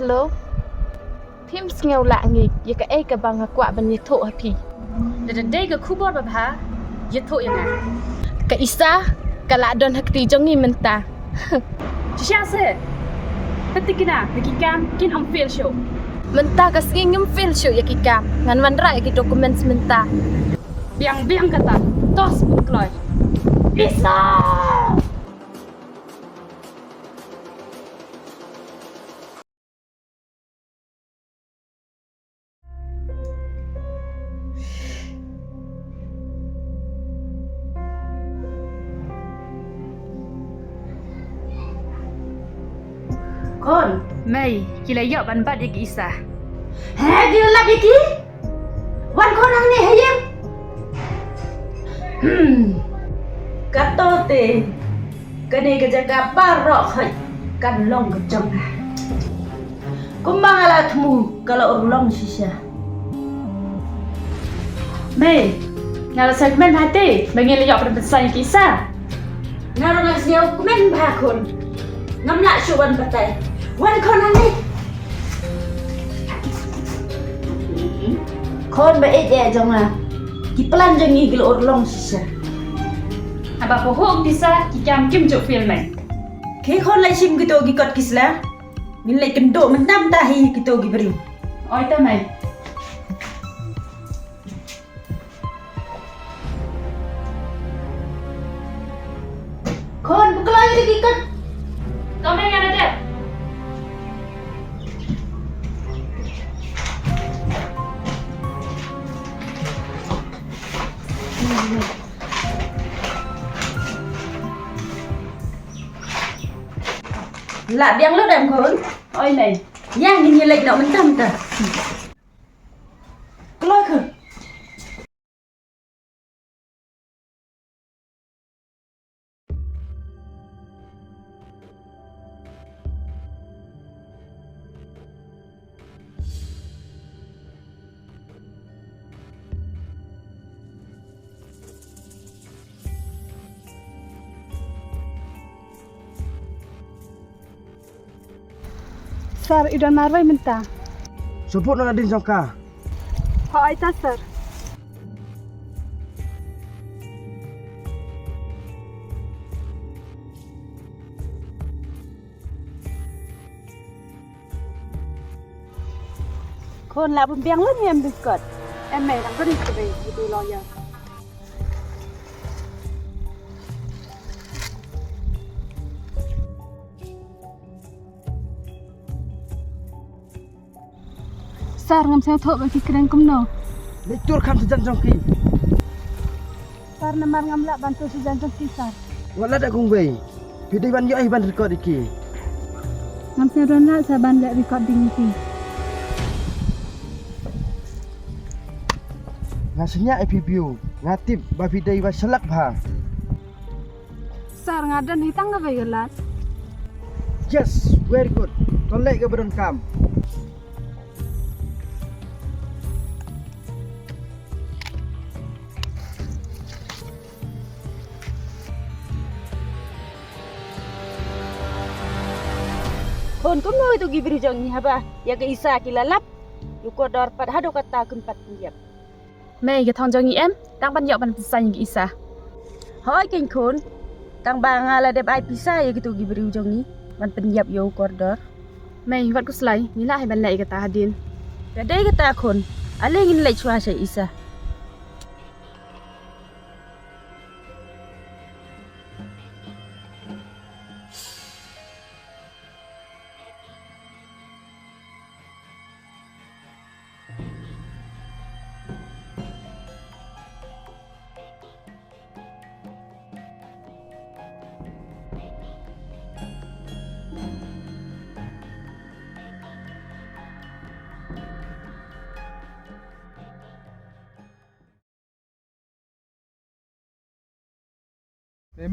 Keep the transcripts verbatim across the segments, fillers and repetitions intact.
Hello. Phim sngew lah ngeit ïa kaei kaba nga kwah ban ïathuh ha phi. Lada dei ka khubor babha, ïathuh ïa nga. Ka Isa ka la don ha kti jong ngi mynta. Shisha se. Pynthikna, ïa ki kam kin ym fail shuh. Mynta ka sngi ngim fail shuh ïa ki kam. Ngan wanrah ïa ki documents mynta. Biang biang kata. Tos pun kloi. Isa! Khun. Mei, ki la ïoh ban bat ïa ki Isa. He, ki la lap ïa ki? Wan khun hangne ha ïing. Hmm. Kato te. Kane ka jaka baroh hoi kan long ka jong nga. Kumba nga la thmu ka la urlong shisha. Mei, nga la sa kmen ha te ba ngi la ïoh ban pynsan ïa ki Isa. Nga ruh nga sngew kmen bha khun. Ngam lah shuh ban batai. Wan khun hangne. Khun ba ïeit jong nga. Ki plan jong ngi ki la urlong shisha. Haba pynhok pisa ki kam kim ju fail mei. Khie khun leit shim kito ki kot ki sla. Ngin leit kynduh mynta mynta hi kito ki briew. Oi ta mei. Khun, pynkloi ïa ki kot. To mei, nga la dep. Lah biang lut em khun? Oi mei. Ïa ngin ïa leit noh mynta mynta. Kloi khun. Sir, i don marwei mynta. Shu bud noh na ding jong ka. Hooid ta, sir. Khun, lah bym biang lem ïa em ding kot. Em mei, dang bari kyrei ïa u lawyer. Sir, ngam sngewthuh ba ki kren kumno. Leit tur kham sha jan jong ki. Sir, namar ngam lah ban tur sha jan jong ki, sir. Wat lada kong wei. Phi dei ban ïoh hi ban record ïa ki. Ngam sngewdon lah sa ban leh recording ïa ki. Nga shaniah ïa phi Biu. Nga tip ba phi dei ba shlak bha. Sir, nga don hi tang kawei ka lad. Yes, very good. To leh kaba donkam. Khun, kumno ïa kito ki briew jong ngi haba ïa ka Isa ki la lap, ïa u kordor pat haduh katta kim pat pynïap. Mei, ka thong jong ngi em, tang ban ïoh ban pynsan ïa ka Isa. Hooid keiñ khun, tang ba nga la dep ai pisa ïa kito ki briew jong ngi ban pynïap ïa u kordor. Mei, wat khuslai, ngi lah hi ban leh ïa kata hadien. Ka dei kata khun, ale ngin leit shuwa sha Isa.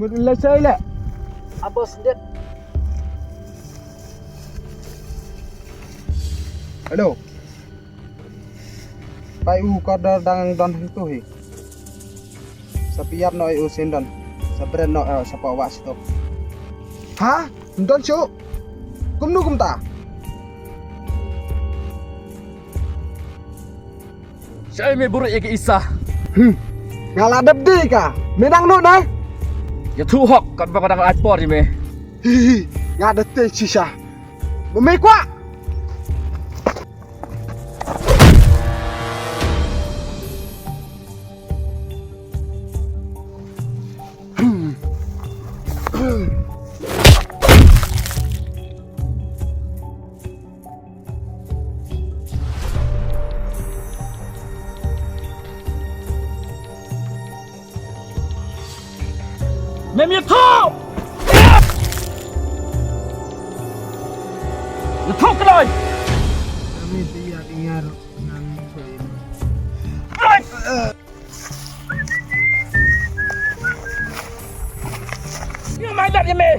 Mut la sai la. Abos det. Hello. Pai u kordor dang don hangtu hi. Sa pynïap noh ïa u syndon. Sa bret noh, eh, sa pynwah stok. Ha? Ym don shuh. Kumno kumta? Ei me buruh ïa ka Isa. Hmm. Nga la dep dei ka. Me dang noh na? Ïathuh hok katba ka dang ai por ïa me. Hi hi. Nga da tei shisha. Ba me kwah. Mem ïathuh! Ïathuh kloi! Kami tiap ingat ngan. Ïa mai dat ïa me.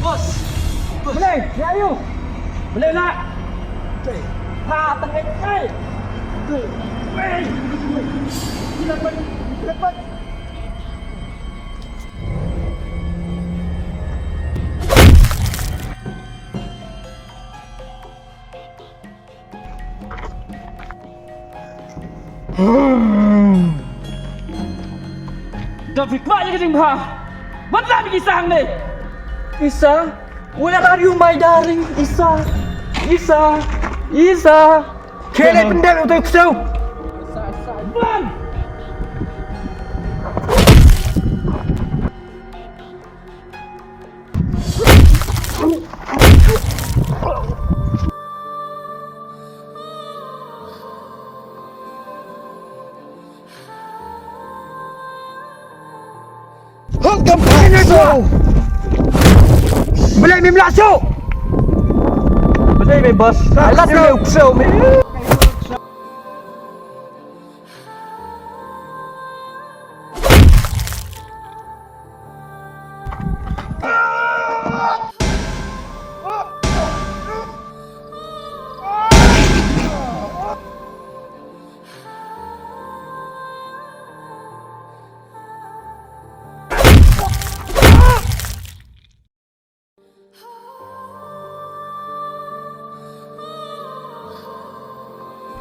Boss! Boss! Boleh, ya ayu. Boleh nak? Okey. Ha, tengah kai. Okey. Wei. Gila, Pak. Gila, Pak. Da phi kwah ïa ka jingbha, wat la phi Isa hangne. Isa, where are you, my darling? Isa, Isa, Isa. Khie leit pyndep ïa uto u ksew. Ban! Hong kam phai na so. Balei mim lah so? Balei me boss? Ai lah so. So me.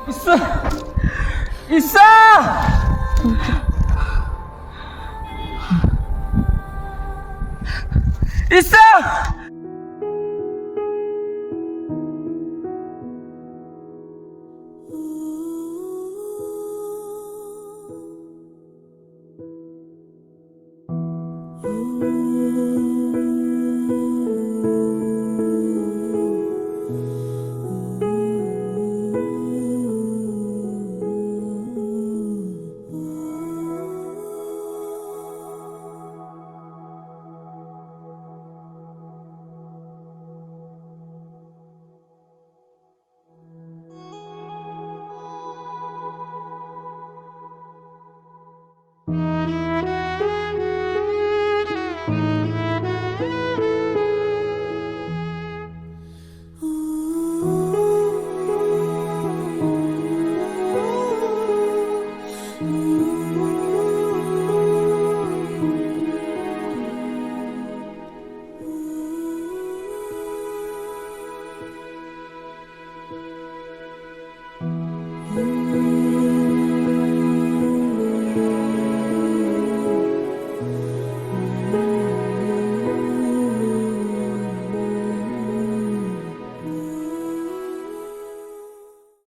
Isa! Isa! Isa!